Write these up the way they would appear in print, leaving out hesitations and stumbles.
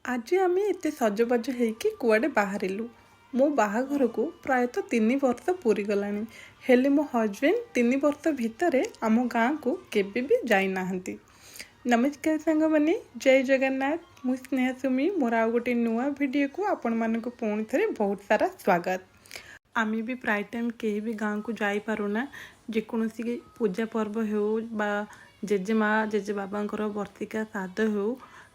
ଆଜି ଆମେ ଏତେ ସଜବାଜ ହେଇକି କୁଆଡ଼େ ବାହାରିଲୁ? ମୋ ବାହାଘରକୁ ପ୍ରାୟତଃ 3 ବର୍ଷ ପୁରିଗଲାଣି, ହେଲେ ମୋ ହଜବେଣ୍ଡ 3 ବର୍ଷ ଭିତରେ ଆମ ଗାଁକୁ କେବେ ବି ଯାଇନାହାନ୍ତି। ନମସ୍କାର ସାଙ୍ଗମାନେ, ଜୟ ଜଗନ୍ନାଥ। ମୁଁ ସ୍ନେହା ସୁମି। ମୋର ଆଉ ଗୋଟେ ନୂଆ ଭିଡ଼ିଓକୁ ଆପଣମାନଙ୍କୁ ପୁଣି ଥରେ ବହୁତ ସାରା ସ୍ୱାଗତ। ଆମେ ବି ପ୍ରାୟ ଟାଇମ୍ କେହି ବି ଗାଁକୁ ଯାଇପାରୁନା। ଯେକୌଣସି ପୂଜା ପର୍ବ ହେଉ ବା ଜେଜେମା ଜେଜେ ବାବାଙ୍କର ବର୍ଷିକା ଶ୍ରାଦ୍ଧ ହେଉ,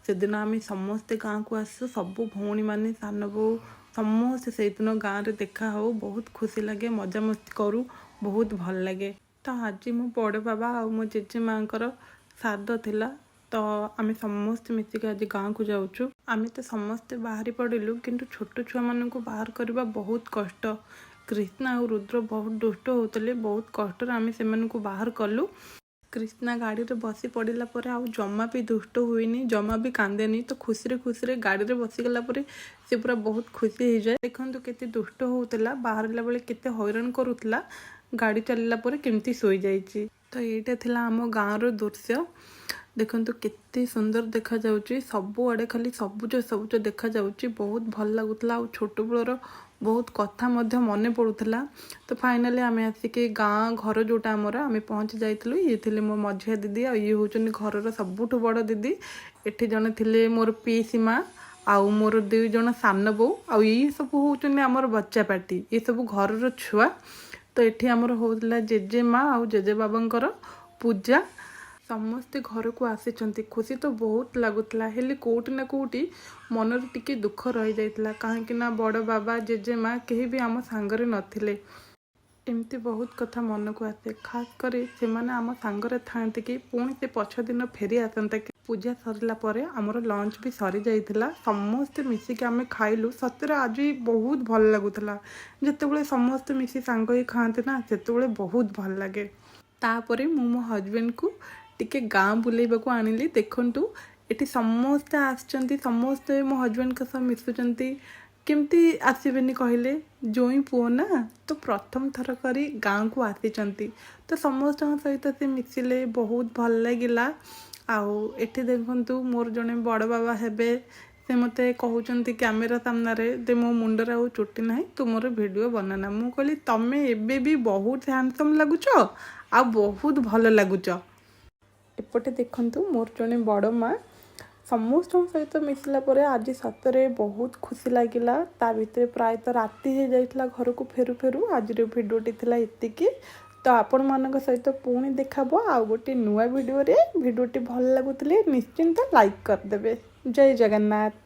ସେଦିନ ଆମେ ସମସ୍ତେ ଗାଁକୁ ଆସୁ। ସବୁ ଭଉଣୀମାନେ, ସାନ ବୋଉ, ସମସ୍ତେ ସେଇଦିନ ଗାଁରେ ଦେଖା ହଉ। ବହୁତ ଖୁସି ଲାଗେ, ମଜାମସ୍ତି କରୁ, ବହୁତ ଭଲ ଲାଗେ। ତ ଆଜି ମୋ ବଡ଼ ବାବା ଆଉ ମୋ ଜେଜେମାଙ୍କର ଶ୍ରାଦ୍ଧ ଥିଲା, ତ ଆମେ ସମସ୍ତେ ମିଶିକି ଆଜି ଗାଁକୁ ଯାଉଛୁ। ଆମେ ତ ସମସ୍ତେ ବାହାରି ପଡ଼ିଲୁ, କିନ୍ତୁ ଛୋଟ ଛୁଆମାନଙ୍କୁ ବାହାର କରିବା ବହୁତ କଷ୍ଟ। କ୍ରିଷ୍ଣା ଆଉ ରୁଦ୍ର ବହୁତ ଦୁଷ୍ଟ ହେଉଥିଲେ। ବହୁତ କଷ୍ଟରେ ଆମେ ସେମାନଙ୍କୁ ବାହାର କଲୁ। କ୍ରିଷ୍ଣା ଗାଡ଼ିରେ ବସି ପଡ଼ିଲା ପରେ ଆଉ ଜମା ବି ଦୁଷ୍ଟ ହୁଏନି, ଜମା ବି କାନ୍ଦେନି। ତ ଖୁସିରେ ଖୁସିରେ ଗାଡ଼ିରେ ବସିଗଲା ପରେ ସେ ପୁରା ବହୁତ ଖୁସି ହେଇଯାଏ। ଦେଖନ୍ତୁ, କେତେ ଦୁଷ୍ଟ ହେଉଥିଲା ବାହାରିଲା ବେଳେ, କେତେ ହଇରାଣ କରୁଥିଲା, ଗାଡ଼ି ଚାଲିଲା ପରେ କେମିତି ଶୋଇଯାଇଛି। ତ ଏଇଟା ଥିଲା ଆମ ଗାଁର ଦୃଶ୍ୟ। ଦେଖନ୍ତୁ, କେତେ ସୁନ୍ଦର ଦେଖାଯାଉଛି। ସବୁଆଡ଼େ ଖାଲି ସବୁଜ ସବୁଜ ଦେଖାଯାଉଛି। ବହୁତ ଭଲ ଲାଗୁଥିଲା ଆଉ ଛୋଟବେଳର ବହୁତ କଥା ମଧ୍ୟ ମନେ ପଡ଼ୁଥିଲା। ତ ଫାଇନାଲି ଆମେ ଆସିକି ଗାଁ ଘର ଯେଉଁଟା ଆମର, ଆମେ ପହଞ୍ଚି ଯାଇଥିଲୁ। ଇଏ ଥିଲେ ମୋ ମଝିଆ ଦିଦି ଆଉ ଇଏ ହେଉଛନ୍ତି ଘରର ସବୁଠୁ ବଡ଼ ଦିଦି। ଏଠି ଜଣେ ଥିଲେ ମୋର ପିଇସି ମା ଆଉ ମୋର ଦୁଇ ଜଣ ସାନ ବୋଉ ଆଉ ଇଏ ସବୁ ହେଉଛନ୍ତି ଆମର ବଚ୍ଚା ପାର୍ଟି। ଇଏ ସବୁ ଘରର ଛୁଆ। ତ ଏଠି ଆମର ହେଉଥିଲା ଜେଜେ ମା ଆଉ ଜେଜେ ବାବାଙ୍କର ପୂଜା। ସମସ୍ତେ ଘରକୁ ଆସିଛନ୍ତି, ଖୁସି ତ ବହୁତ ଲାଗୁଥିଲା, ହେଲେ କେଉଁଠି ନା କେଉଁଠି ମନରେ ଟିକେ ଦୁଃଖ ରହିଯାଇଥିଲା, କାହିଁକି ନା ବଡ଼ ବାବା, ଜେଜେମା କେହି ବି ଆମ ସାଙ୍ଗରେ ନଥିଲେ। ଏମିତି ବହୁତ କଥା ମନକୁ ଆସେ, ଖାସ୍ କରି ସେମାନେ ଆମ ସାଙ୍ଗରେ ଥାଆନ୍ତେ କି, ପୁଣି ସେ ପଛ ଦିନ ଫେରି ଆସନ୍ତା କି। ପୂଜା ସରିଲା ପରେ ଆମର ଲଞ୍ଚ ବି ସରିଯାଇଥିଲା। ସମସ୍ତେ ମିଶିକି ଆମେ ଖାଇଲୁ। ସତରେ ଆଜି ବହୁତ ଭଲ ଲାଗୁଥିଲା। ଯେତେବେଳେ ସମସ୍ତେ ମିଶି ସାଙ୍ଗ ହେଇ ଖାଆନ୍ତି ନା, ସେତେବେଳେ ବହୁତ ଭଲ ଲାଗେ। ତାପରେ ମୁଁ ମୋ ହଜବେଣ୍ଡକୁ ଟିକେ ଗାଁ ବୁଲେଇବାକୁ ଆଣିଲି। ଦେଖନ୍ତୁ, ଏଠି ସମସ୍ତେ ଆସିଛନ୍ତି, ସମସ୍ତେ ମୋ ହଜବେଣ୍ଡଙ୍କ ସହ ମିଶୁଛନ୍ତି। କେମିତି ଆସିବେନି କହିଲେ? ଜୋଇଁ ପୁଅ ନା, ତ ପ୍ରଥମ ଥର କରି ଗାଁକୁ ଆସିଛନ୍ତି, ତ ସମସ୍ତଙ୍କ ସହିତ ସେ ମିଶିଲେ, ବହୁତ ଭଲ ଲାଗିଲା। ଆଉ ଏଠି ଦେଖନ୍ତୁ, ମୋର ଜଣେ ବଡ଼ ବାବା ହେବେ, ସେ ମୋତେ କହୁଛନ୍ତି କ୍ୟାମେରା ସାମ୍ନାରେ ଯେ ମୋ ମୁଣ୍ଡରେ ଆଉ ଚୁଟି ନାହିଁ, ତୁ ମୋର ଭିଡ଼ିଓ ବନାନା। ମୁଁ କହିଲି, ତମେ ଏବେ ବି ବହୁତ ହ୍ୟାଣ୍ଡସମ୍ ଲାଗୁଛ ଆଉ ବହୁତ ଭଲ ଲାଗୁଛ। ଏପଟେ ଦେଖନ୍ତୁ, ମୋର ଜଣେ ବଡ଼ ମା। ସମସ୍ତଙ୍କ ସହିତ ମିଶିଲା ପରେ ଆଜି ସତରେ ବହୁତ ଖୁସି ଲାଗିଲା। ତା ଭିତରେ ପ୍ରାୟତଃ ରାତି ହେଇଯାଇଥିଲା ଘରକୁ ଫେରୁ ଫେରୁ। ଆଜିର ଭିଡ଼ିଓଟି ଥିଲା ଏତିକି। ତ ଆପଣମାନଙ୍କ ସହିତ ପୁଣି ଦେଖାହେବ ଆଉ ଗୋଟେ ନୂଆ ଭିଡ଼ିଓରେ। ଭିଡ଼ିଓଟି ଭଲ ଲାଗୁଥିଲେ ନିଶ୍ଚିନ୍ତ ଲାଇକ୍ କରିଦେବେ। ଜୟ ଜଗନ୍ନାଥ।